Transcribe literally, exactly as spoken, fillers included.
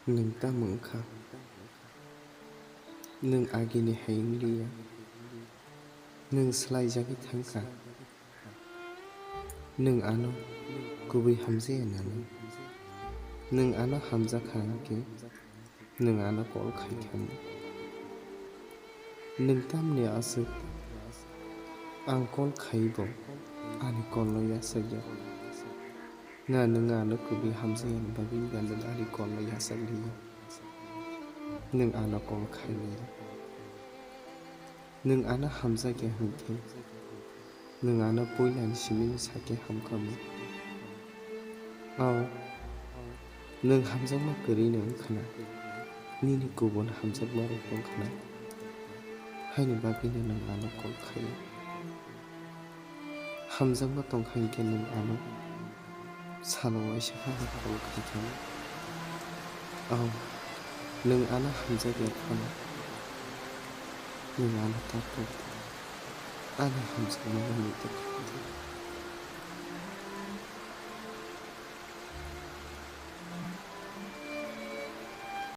Nwng tamo wngkha? Nwng agini hai wngliya. Nwng swlaijagwi thangkha. Nwng ano kubui hamjaya nani? Nwng ano hamjakha hwnkhe nwng ano call khaikha. Nwng tamni aswk ang call khaibo ani call no yachakya? Na nwng ano kubui hamjakya ni bagwi na nwng ani call no yachak liya? Nwng ano call khailiya. Nwng ano hamjakya hwnkhe nwng ano puilani simi sakhe hamkhamu. Ao, nwng hamjakma kwrwino wngkhana, nini kubun hamjakmarok tongkhana, haini bagwino nwng ano call khaio. Hamjakma tongkha hinkhe nwng ano salo waisa phano call khaikha. Ao, nwng ano hamjakya phano nwng ano ta kok di, ani hamjakmano muitu kha di.